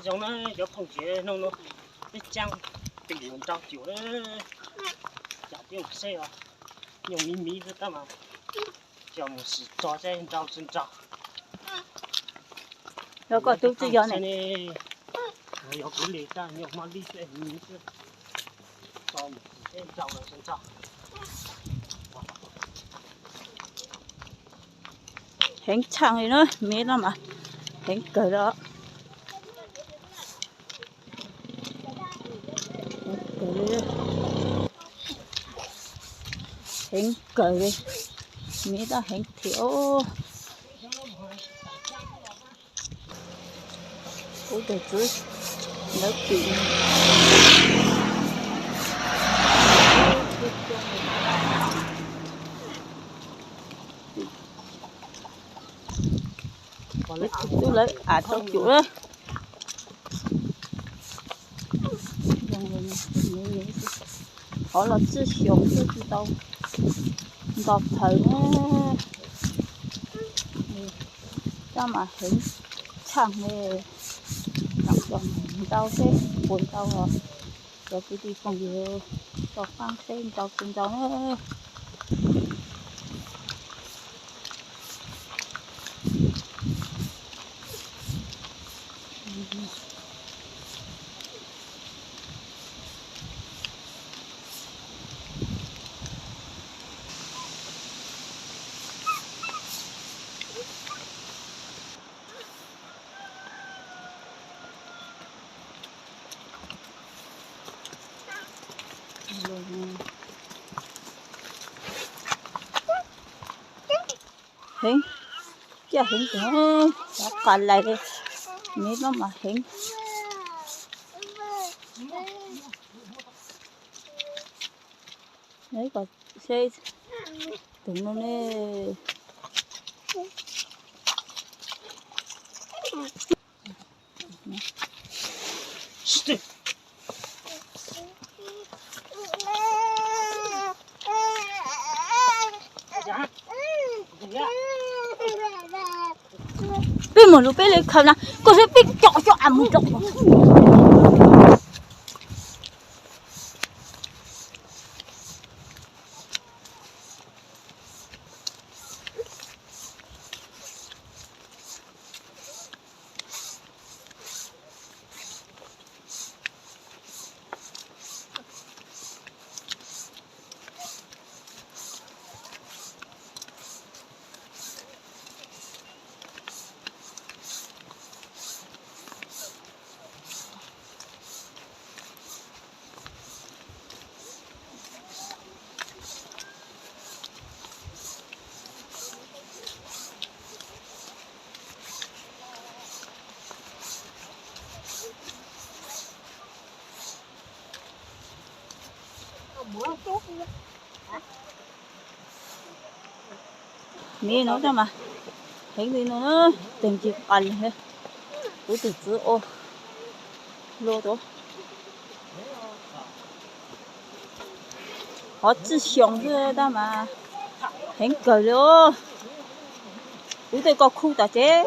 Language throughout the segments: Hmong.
Zoo na cov phooj ywg, hnub no peb caab tim mus nrau cuam, cas peb mus saib os, nyooj miv miv xwb tab mas, cas mus sim tso saib nrau tsis nrau. Yog koj tub tsis yog ne, yog kuv li tab nyooj hmo li xwb, miv xwb, tso mus sim saib nrau los tsis nrau. Heev tshaaj li na, miv no mas heev kawg li. Heev kawg li, miv tab heev thiab os. Kuv tus txiv lawv pim. Kuv tus tub lawv am tau cuam lawm. Qhov los txwj xyoo xwb tsis tau nto plhaws na. Tab mas heev tshaaj li, nrau seb puas ntau os. Cov kwv tij phooj ywg, tso qaab seb ntau tsis ntau na. Heev, ciaj heev tiag, cov qas lais li, miv no mas heev. Kom seb tus no ne. Peb mus lug peb li khaws na, koj saib peb coj coj a mus rau. Miv no tab mas heev li no, teeg ci qas li. Kuv tus txiv ua luaj tuaj. Qhov txwj xyoo xwb tab mas heev kawg li os. Kuv tej koj khu tom tsev,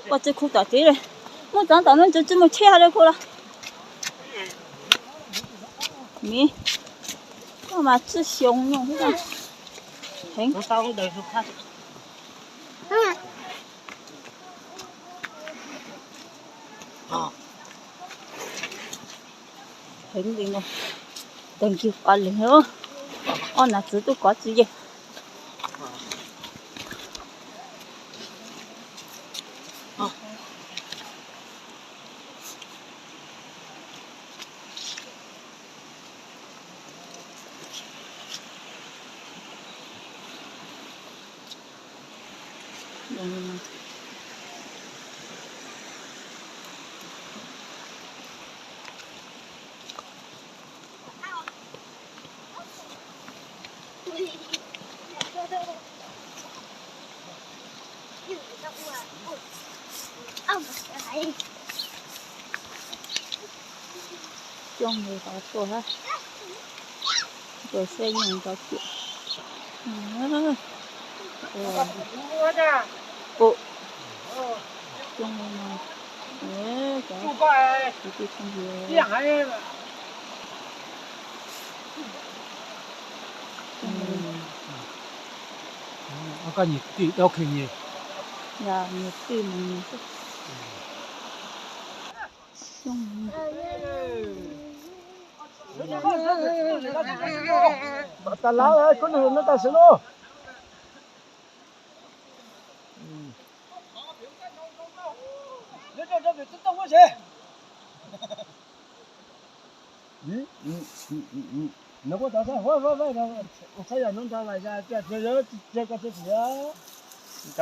koj tsis khu tom tsev li. Muaj txog tom no tsis muaj tsheb li khu los. Miv, koj mas txwj xyoo nyuj xwb. Heev. Heev li no, teeg ci qas li. Ob nam txiv tub kov tsis yeej. Coj mus rau tuaj hab. Tuaj saib yeej rau tiam. Coj mus no. Ê, cov kwv tij phooj ywg. Koj niam tij dab khi nyias. Yog niam tij mus nyias xwb. Tas lawm, koj nug no tam sim no.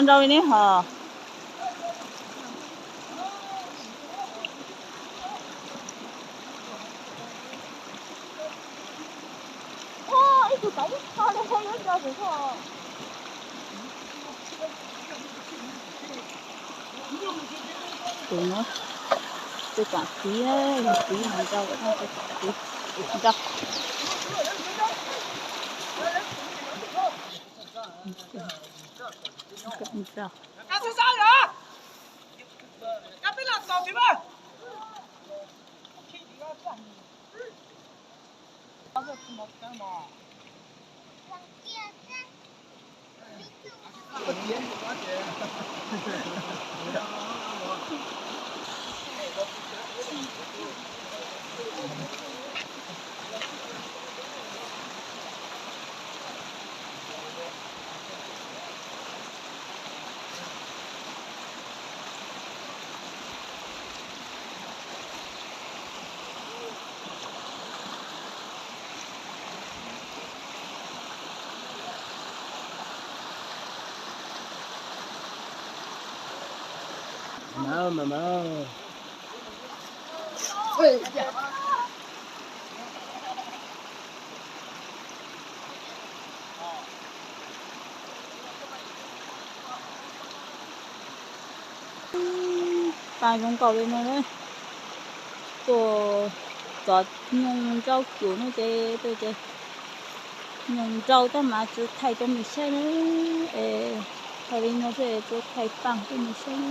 Nrau li ne ho. Tus no, tus kam txiv, txiv mas nrau, tus kam txiv nrau. Nrau. Mas, mas, mas. Paj zoo nkaus li no. Tuaj txov nyoog nrau cuam no ces tuaj ces nyoog nrau tab mas tsis thaij rau mej saib na. Es thaij li no xwb tsis thaij paj rau mej saib.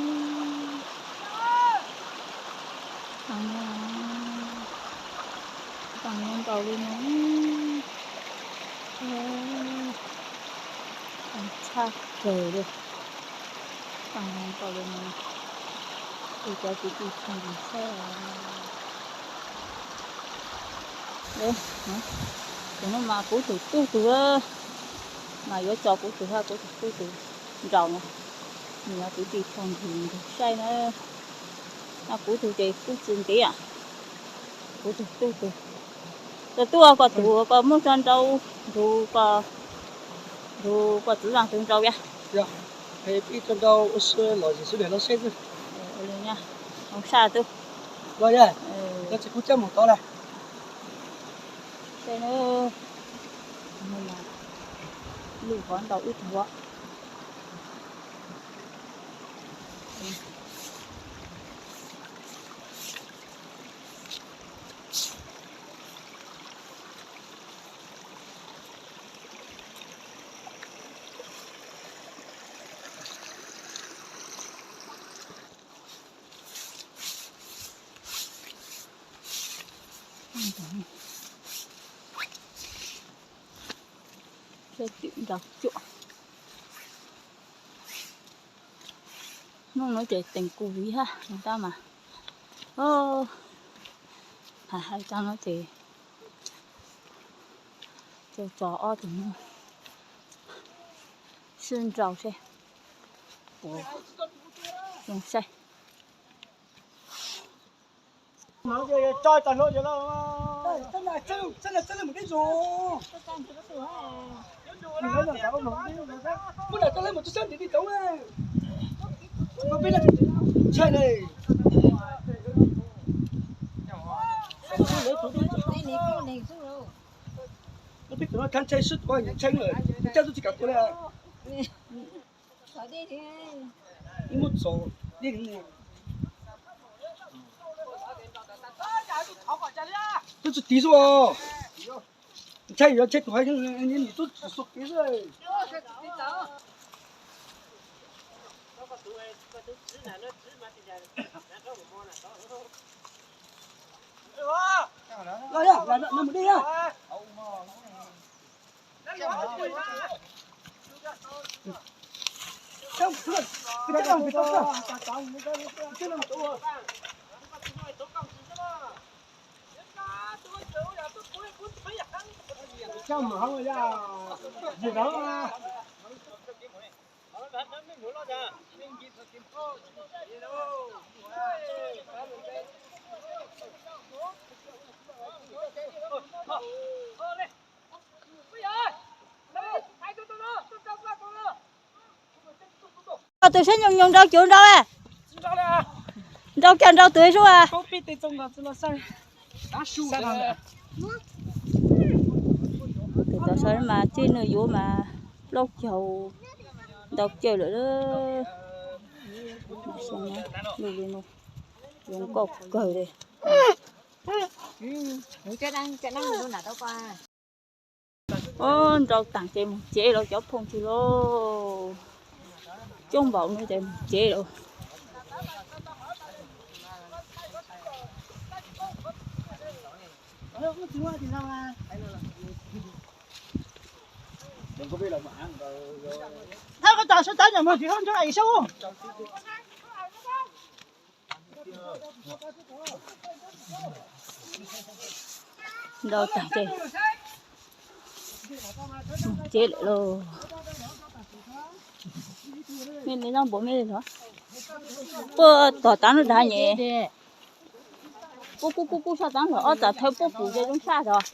Paj zoo nkaus li no. Tshaj plaws li. Paj zoo nkaus li no. Tus cov kwv tij phooj ywg saib. Tus no mas kuv tus tub tug, mas yuav tso kuv tus hab kuv tus tub tug nraus no. Nws yog kwv tij phooj ywg nrug saib na. No kuv tug ces kuv tsis ntiav, kuv tus tub tug. Koj tub, koj tus koj muab tso nrau, nrug koj, nrug koj txiv zaaj tug nrau yog. Ib tug nrau ua si los zim sib deg los saib xwb. Zoo sab tub. Los yog, yog tsis kuv coj mus tod lawm. Lwj hov ntau ib tug. Nrau cuam. Hnub no ces teem kuv viv hab tab mas, hais hais tag no ces tso ob tug no sib nrau seb puas zoo saib. Peb tus no khav ntshai sib tua ntshee lawm, caj tub tsis kam tua li. Ib muab txov dej ne. Twb tsis tiv xwb os. Ntshai yuav ntshai tus hais yeej nim tub tsis xu tiv xwb. Tus siab nyoos nyoos nrau cuv nrau, nrau kiag nrau tus sub. Tus tod sawv mas txij nws yuav mas plaub caug ntau caug lawm. Zoo nkauj kawg li. Nrau taag ces mus tsev lawm cov phooj ywg lauj. Coob npaum no ces mus tsev lawm. Thawb koj tos sawv tawv ntawm mus tsis hauj ntsuag ib sub. Nrau tag ces mus tsev lawm lauj. Mej nyob npaum mej li los? Puab tom taab lub dag nyem. Puab kub kub kub sab taab los ob txhais thawb puab pum ces zoo sab zog.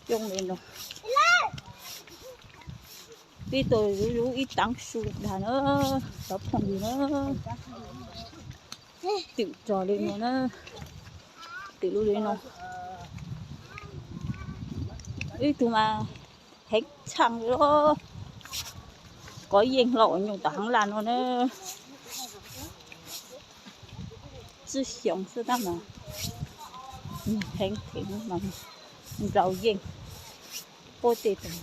Coob li no. Pib tau zuv zuv ib taav su dag na, cov phooj ywg na. Twm rog li no na, twm lub li no. Ib tug mas heev tshaj li os, kov yeej hlo uas nyuj tom heev laj no na. Tsib xyoos xwb tab mas heev heev mas nrau yeej. Puab tej tag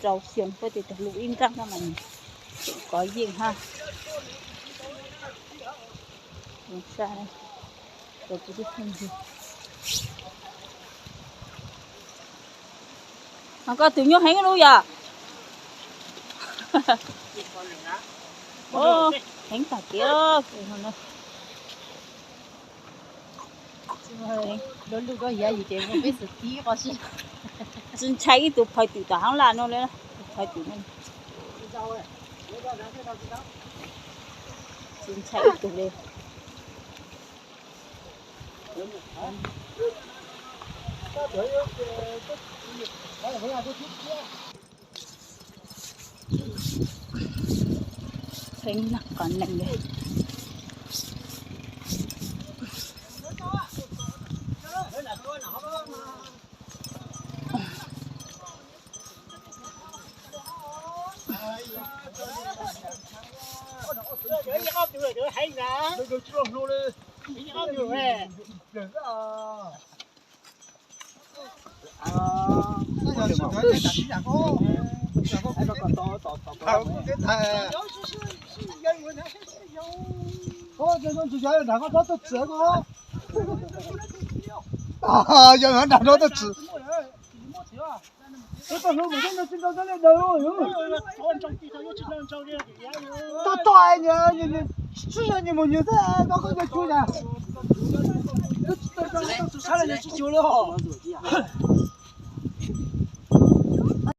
rau xyoo puab tej tag lug ib nraab tab mas kov yeej hab. Koj tus nyuj heev lug yom? Heev tag kev. Tsis ntshai ib tug phais twm tom haav laj no li, phais twm no. Tsis ntshai ib tug li. Txheeb nag qos nees li. Yog nram no tau tsis. Tau tau, tsis yog nyias mus nyias xwb, koj koj yog tsuag na. Tsis tau tsis sab li, tsis cuag li os.